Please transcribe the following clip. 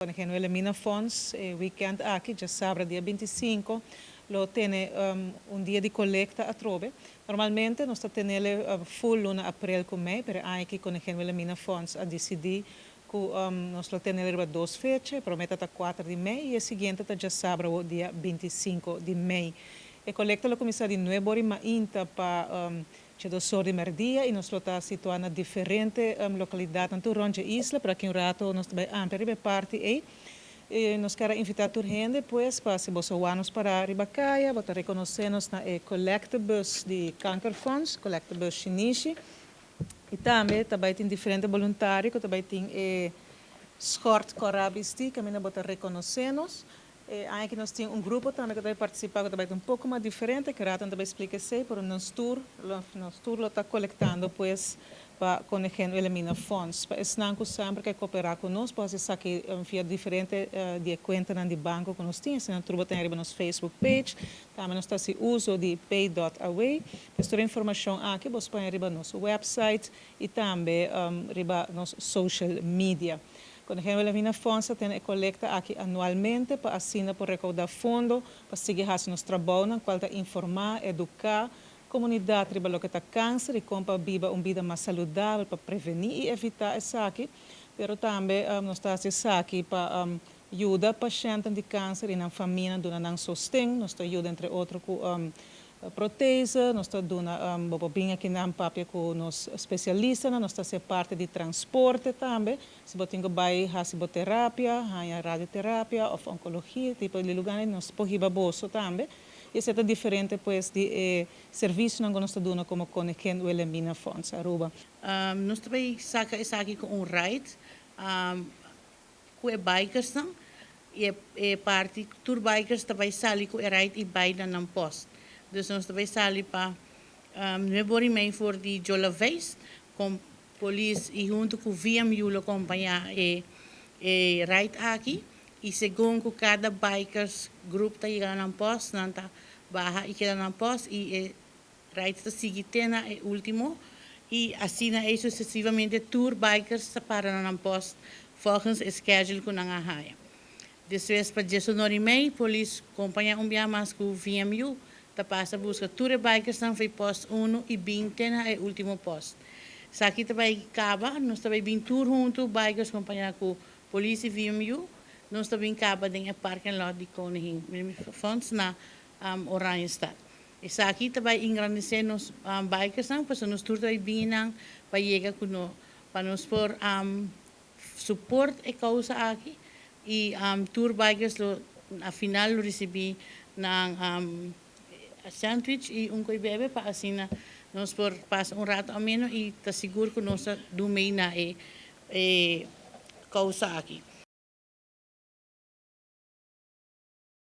Koningin Wilhelmina Fonds e weekend aki, djasabra dia 25, lo tene un dia di kolekta atrobe. Normalmente nos ta tene full luna aprel ku mei, pero aki Koningin Wilhelmina Fonds a disidí ku nos lo tene riba dos fecha, promé ta 4 di mei i e siguiente ta djasabra dia 25 di mei. E kolekta lo kuminsá di 9 or mainta pa 2 or di mèrdia i nos lo ta situá na diferente lokalidat rònt e isla, pa aki un ratu nos bai amplia riba e parti ei. I nos ke invitá tur hende, pues, pa si bo wak nos para riba kaya, bo ta rekonosé nos na e collecte bus di Kankerfonds, collecte bus shinishi. I tambe tin diferente voluntario ku tambe tin e skòrt kòrá bistí, ku bo ta rekonosé nos. Aki nos tin un grupo tambe ku ta partisipá, ku tambe ta un poko mas diferente, ku ratu tambe splika esei, pero nos tur ta kolektando, pues, pa Koningin Wilhelmina Fonds. Pa esnan ku semper ke koperá ku nos, por esaki via diferente di kuenta di banko ku nos tin, asina tur tin riba nos Facebook page, tambe nos ta hasi uso di pay.away. Pues tur informashon aki, bo por riba nos website i tambe riba nos social media. Koningin Wilhelmina Fonds tin e kolekta aki anualmente pa asina por rekoudá fondo pa sigui hasi nos trabou, kual ta informá, eduká komunidat riba loke ta kanser i kon pa biba un bida mas saludabel pa prevení i evitá esaki, pero tambe nos ta hasi esaki pa yuda pashènt di kanser i nan famia, duna nan sosten. Nos ta yuda, entre otro, ku prótese, nos ta duna bo bin aki nan papia ku nos spesialista, nos ta hasi parti di transporte tambe, si bo tin ku bai hasi bo terapia, haña radioterapia òf onkologia, tipo di lugá, nos por hiba boso tambe. Esei ta diferente, pues, di servisio ku nos ta duna komo Koningin Wilhelmina Fonds Aruba. Nos tambe saka esaki ku un ride ku e bikers nan i e parti tur bikers tambe sali ku e ride i bai na nan post. Dus nos tambe sali pa 9 or 30 for di Jola ku polis i huntu ku VMU lo kompañá e ride aki i segun ku kada bikers group ta yega na post, nan ta baha i keda na post i e ride ta sigui te na e último i asina e susesivamente tur bikers ta para na post volgens e schedule ku nan a haya. Despues pa 10 or 30, polis kompañá un bia mas ku VMU ta pasa buska tur bikers nan for post 1 i 20 na e último post. Esaki tambe kaba, nos tambe bin tur huntu, bikers kompañá ku polis i VMU, nos tambe kaba den e parking lot di Koningin Fonds na Oranjestad. Esaki tambe engrandesé nos bikers nan, pasobra nos tur tambe bin nan pa yega ku no, pa nos por support e kousa aki i tur bikers lo na final lo risibí nan sandwich i un kos bebe pa asina nos por pasa un ratu ameno i ta sigur ku nos ta duna na e kousa aki.